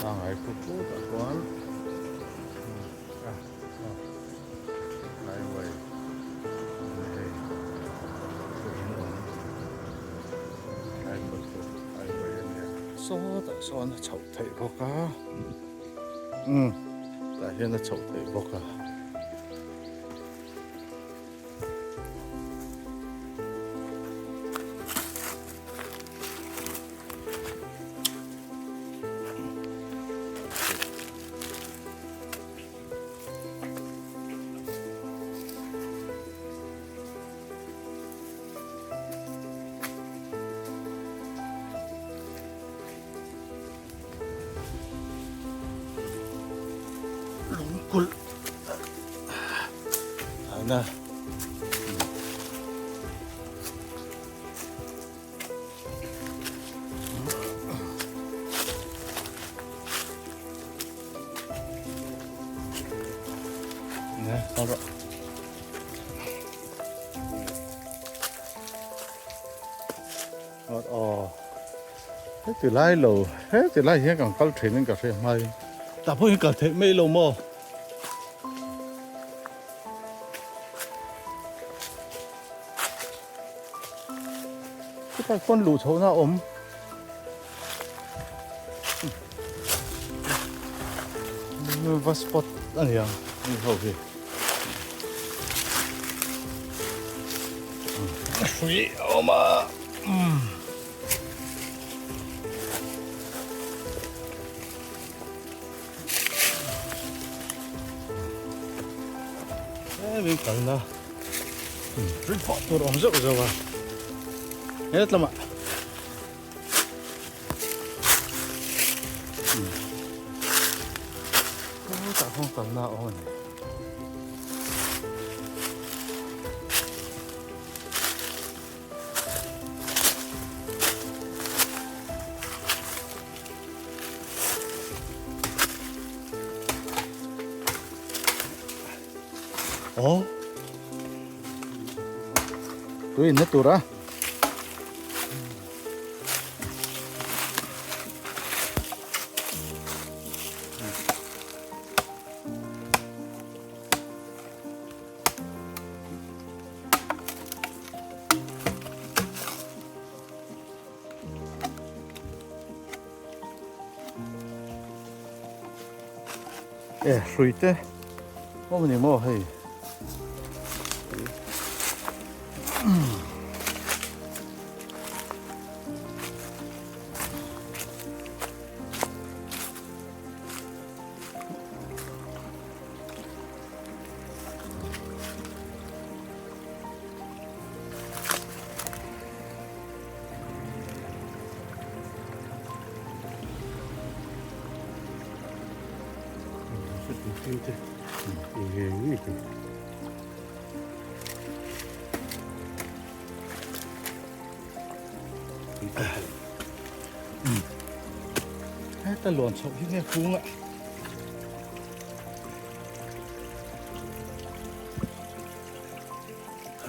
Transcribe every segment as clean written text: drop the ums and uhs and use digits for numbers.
Pangai khu khutah khuan highway a ni hei chu in awm Kaipathur highway a nia. Sawtah sawn a chhoh theih bawk a umm tah hian a chhoh theih bawk a. Lungkulh ana. Nè, sao rồi? Aw heti lai lo heti lai hian kan kal thin in ka hre hmai tah pawh hian kal theih mai lo maw. Chutah khuan luh chhohna a awm. Va spot a ni ang hei ho hi. Hrui a awm a. Hemi kalna ri pawh tur awm zeuh zeuh a he tlama tah khawn kalna a awm a ni. Aw tui in na tur a. E hrui te awm a ni maw hei. Heta luan chhoh hi nge kung a.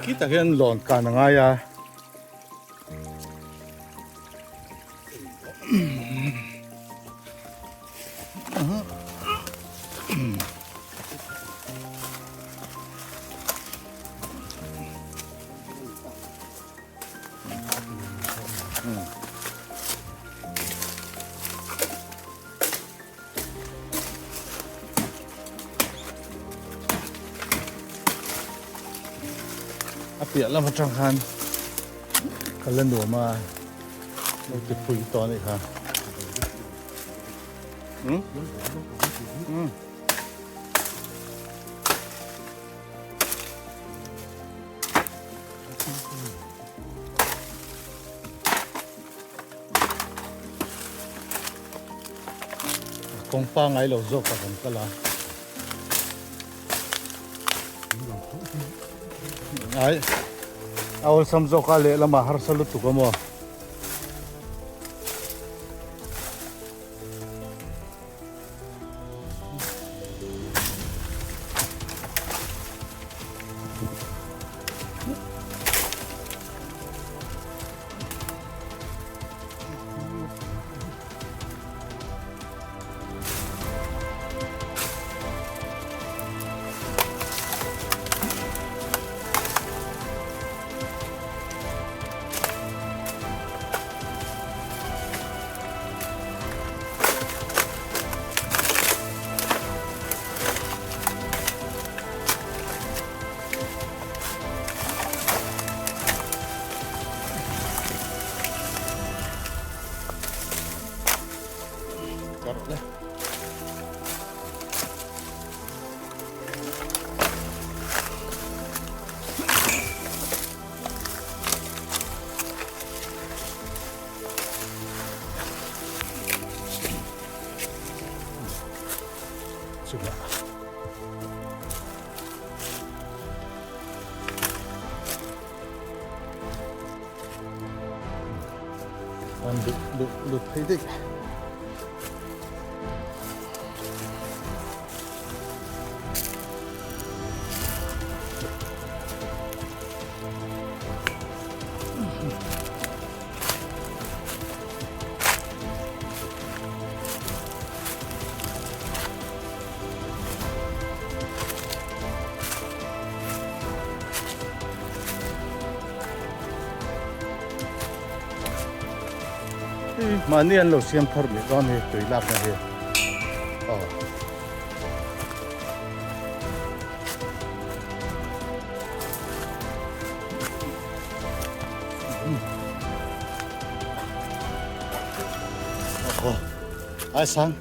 Khitah hian lawn kan a ngai a. A piah lam atang khan ka la nuam a lo ti phui tawh a nih kha. Hmm? Hmm. Kawng pangai lo zawk a kan kal a. Ai a awlsam zawk a lehlamah harsa lutuk a maw. Tla rawh le. Chungah. An lut lut lut phei daih. Mahni an lo siam thar leh dawn hi tui lakna hi aw. Ai sang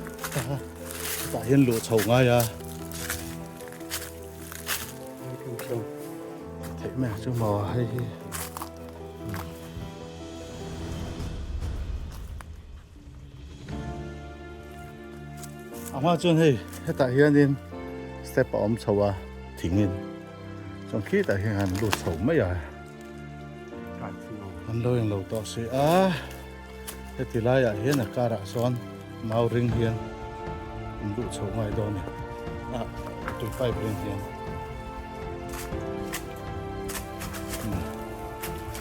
tah hian luh chho ngai a theih mai ang chu maw hei hi a hma chuan hei hetah hianin step a awm chho a thingin chuan khitah hian han lut chho mai a an lo englo tawh si a heti laiah hian a karah sawn mau ring hian an luh chho ngai dawn a ni ah tui pipe ring hian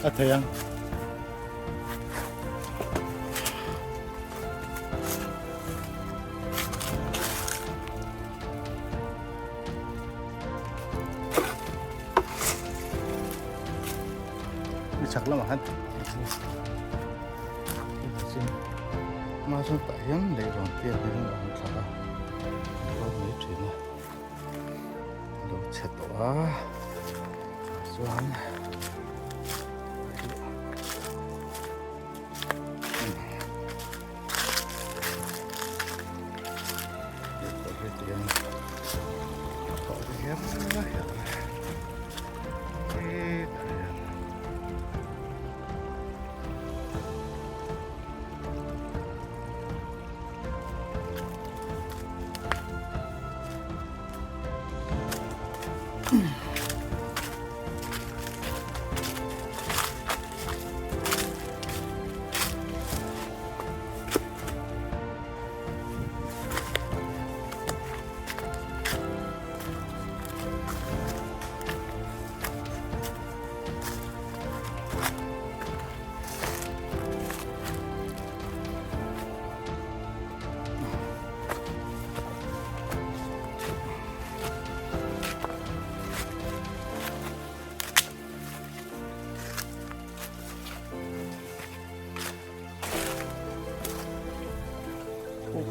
a thei ang. Ni chak lamah khan hma chuan tah hian leihlawn te a hming a awm thla a a lo mai thin a a lo chhe tawh a chuan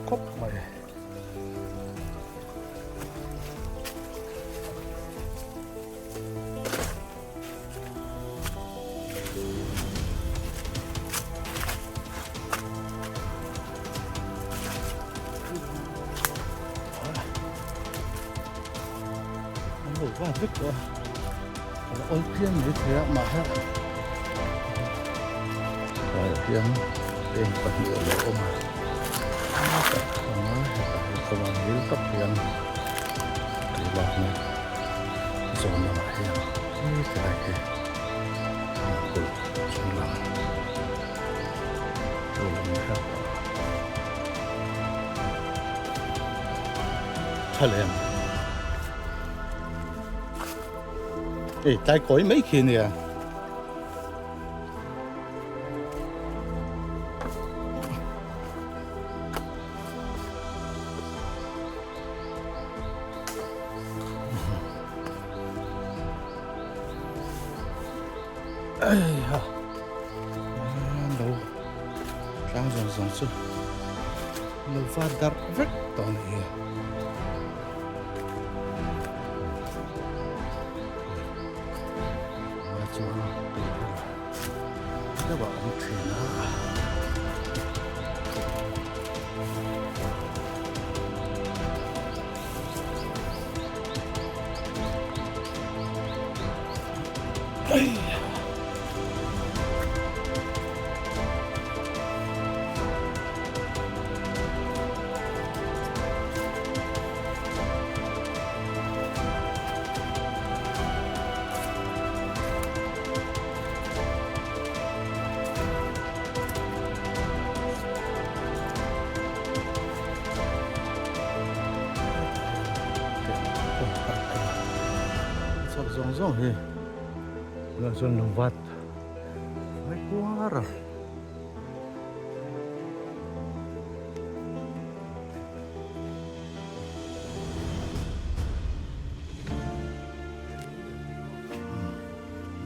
Khawp mai. An lo va vek tawh a, a la awl phian mai thei a mahse tlaiah hian eng pahnih a lo awm a hetah hetah hi chuan ngil tak hian tui lakna zawn lamah hian hetilai hi kulh chung lam chu lam hrep tawh a. Tha lem. Ei tlai kawi mai khi nia. Ei ha. Lo tlang zawng zawng chu lo va darh vek tawh a nih hi. A chuan deuh a awm thin a. Chhuak zawng zawng hi tunah chuan lo vat mai kuar a.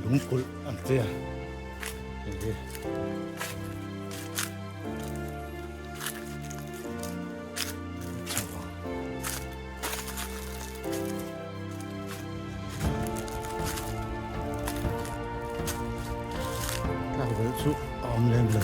Lungkulh an tia hei hi. Tlak velh chu a awm lem lo.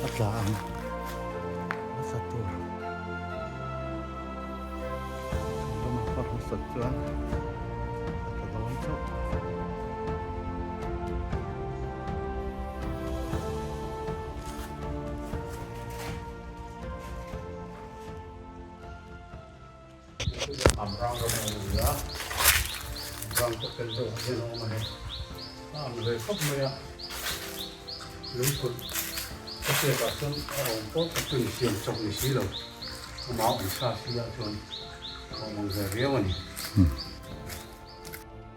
A tla ang a sa tur lama far hmasat chuan a tla dawn chauh. Amrang ram a awm a ni a, amrang te fel deuh ah hian a awm a ni. A ang ve khawp mai a, lungkulh ka hriat ah chuan a awm pawh ka chu insiam chawk ni si lo, amah awm sa si ah chuan a awm ang ve viau a ni.